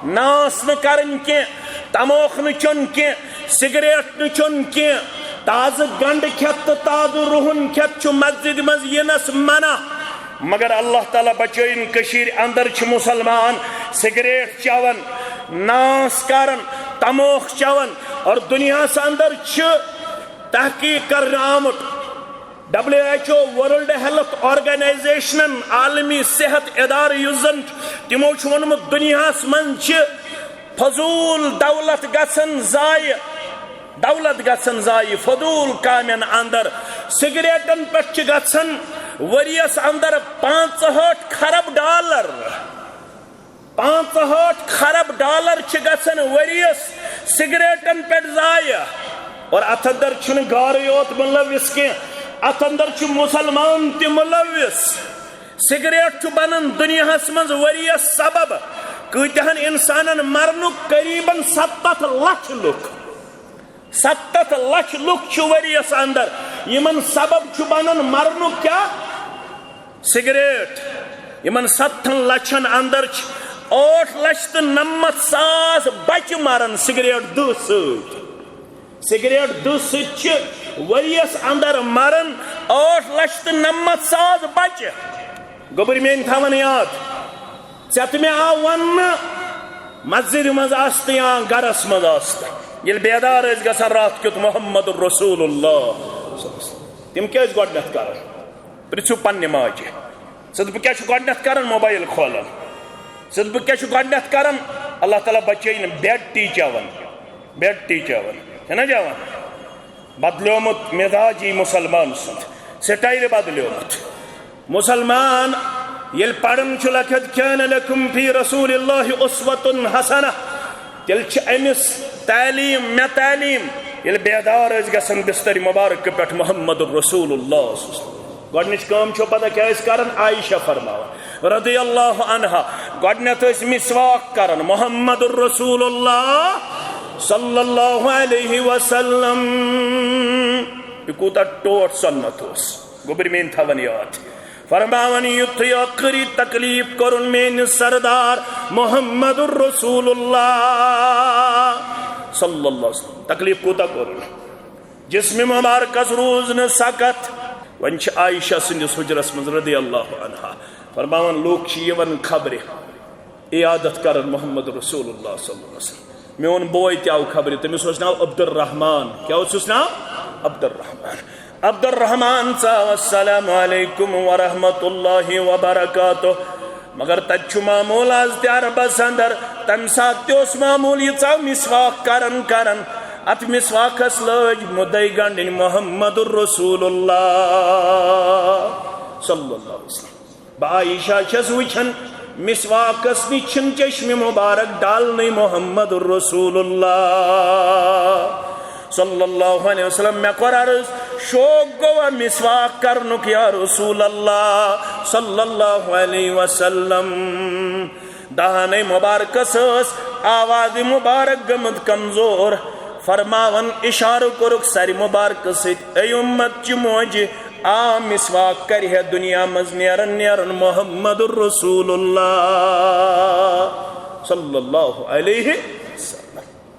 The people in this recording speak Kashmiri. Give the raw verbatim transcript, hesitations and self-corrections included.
ناس نہٕ کرٕنۍ کینٛہہ، تموکھ نہٕ چیوٚن کینٛہہ، سگریٹ نہٕ چیوٚن کینٛہہ۔ تازٕ گنڈٕ کھٮ۪تھ تہٕ تازٕ رُہُن کھٮ۪تھ چھُ مسجدِ منٛز یِنس منع۔ مگر اللہ تعالیٰ بچٲیِن، کٔشیٖرِ اندر چھِ مسلمان سگریٹ چٮ۪وان، ناس کران، تموکھ چٮ۪وان، اور دُنیاہس اندر چھِ تحقیق کرنہٕ آمُت۔ W H O, world health آرگنائزیشنن، عالمی صحت ادارٕ یُس زن چھُ، تِمو چھُ ووٚنمُت، دُنیاہس منٛز چھِ فضوٗل دولت گژھان ضایع، دولت گژھان ضایع فضوٗل کامٮ۪ن اندر۔ سگریٹن پٮ۪ٹھ چھِ گژھان ؤریس اندر پانٛژہٲٹھ خرب ڈالر۔ پانٛژہٲٹھ خرب ڈالر چھِ گژھان ؤریس سگریٹن پٮ۪ٹھ ضایع۔ اور اتھ اندر چھُنہٕ گارٕ یوت مُلوث کینٛہہ، اتھ اندر چھُ مسلمان تہِ مُلوث۔ سگریٹ چھُ بنان دُنیاہس منٛز ؤریس سبب کۭتیاہن انسانن مرنُک، قریباً ستتھ لچھ لُکھ۔ ستتھ لچھ لُکھ چھِ ؤریس اندر، یِمن سبب چھُ بنان مرنُک کیٛاہ؟ سگریٹ۔ یِمن ستتھن لچھن اندر چھِ ٲٹھ لچھ تہٕ نمتھ ساس بچہِ مران سگریٹ دٕہ سۭتۍ۔ سگریٹ دٕہ سۭتۍ چھِ ؤریس اندر مران ٲٹھ لچھ تہٕ نمتھ ساس بچہِ۔ گوٚبُر میٲنۍ تھاوان یاد، ژےٚ تہٕ مےٚ آو وننہٕ، مسجدِ منٛز آستہٕ یا گرس منٛز آستہٕ، ییٚلہِ بیدار ٲسۍ گژھان راتھ کیُتھ محمد رسول اللہ، تِم کیٛاہ ٲسۍ گۄڈٕنٮ۪تھ کران؟ پرٛژھِو پننہِ ماجہِ۔ ژٕ تہٕ بہٕ کیٛاہ چھُ گۄڈٕنٮ۪تھ کران؟ موبایل کھولان۔ ژٕ تہٕ بہٕ کیٛاہ چھُ گۄڈٕنٮ۪تھ کران؟ اللہ تعالیٰ بچٲیِن، بیڈ ٹی چٮ۪وان، بیڈ ٹی چٮ۪وان، چھَنا چٮ۪وان؟ بدلیومُت مزاجی مسلمان سُنٛد، سٹایلہِ بدلیومُت۔ مسلمان ییٚلہِ پران چھُ، لقد کان لکم فی رسول اللہ اسوۃ حسنہ، تیٚلہِ چھِ أمِس تعلیٖم، مےٚ تعلیٖم، ییٚلہِ بیدار ٲسۍ گژھان بسترِ مبارک پٮ۪ٹھ محمد رسول اللہ۔ گۄڈٕنِچ کٲم چھو پتہ کیٛاہ ٲسۍ کران؟ عائشہ فرماوان رضی اللہ عنہا، گۄڈٕنٮ۪تھ ٲسۍ مسواک کران محمد رسول اللہ صلی اللہ علیہ وسلم۔ یہِ کوٗتاہ ٹوٹھ سنت اوس، گوٚبُر میٲنۍ تھاوان یاد۔ فرماوان، یُتھُے ٲخری تکلیف کوٚرُن میٲنِس سردار محمد رسول اللہ صلی اللہ علیہ وسلم، تکلیف کوٗتاہ کوٚرُن؟ جسمِ مبارکس روٗز نہٕ سکت۔ وۄنۍ چھِ عائشہ سٕنٛدِس حجرس منٛز رضی اللہ عنہا، فرماوان، لوٗکھ چھِ یِوان خبرِ، عیادت کران محمد رسول اللہ صلی اللہ علیہ وسلم۔ میون بوے تہِ آو خبرِ، تٔمِس اوس ناو عبدالرحمان۔ کیٛاہ اوسُس ناو؟ عبدالرحمان۔ عبدالرحمان ژاو، السلام علیکم ورحمۃ اللہ وبرکاتہ۔ مگر تتہِ چھُ معموٗل آز تہِ عربس اندر، تمہِ ساتہٕ تہِ اوس معموٗل، یہِ ژاو مسواک کران کران، اتھ مسواکس لٲج مُدے گنڈٕنۍ محمد رسول اللہ صلی اللہ علیہ وسلم۔ بہٕ عائشہ چھَس وٕچھان، مسواکس نِش چھِنہٕ چشمِ مبارک ڈالنٕے محمد رسول اللہ صلی اللہ علیہ وسلم۔ مےٚ کوٚر عرض، شوق گوٚوا مسواک کرنُک یا رسول اللہ صلی اللہ علیہ وسلم؟ دہانَے مبارکس ٲس آواز مبارک گٔمٕژ کمزور۔ فرماوان اشارٕ کوٚرُکھ سرِ مبارکہٕ سۭتۍ، اے اُمت چہِ موجہِ، آ مسواک کرِ ہے دُنیا منٛز نیران نیران محمد رسول اللہ صلی اللہ علیہ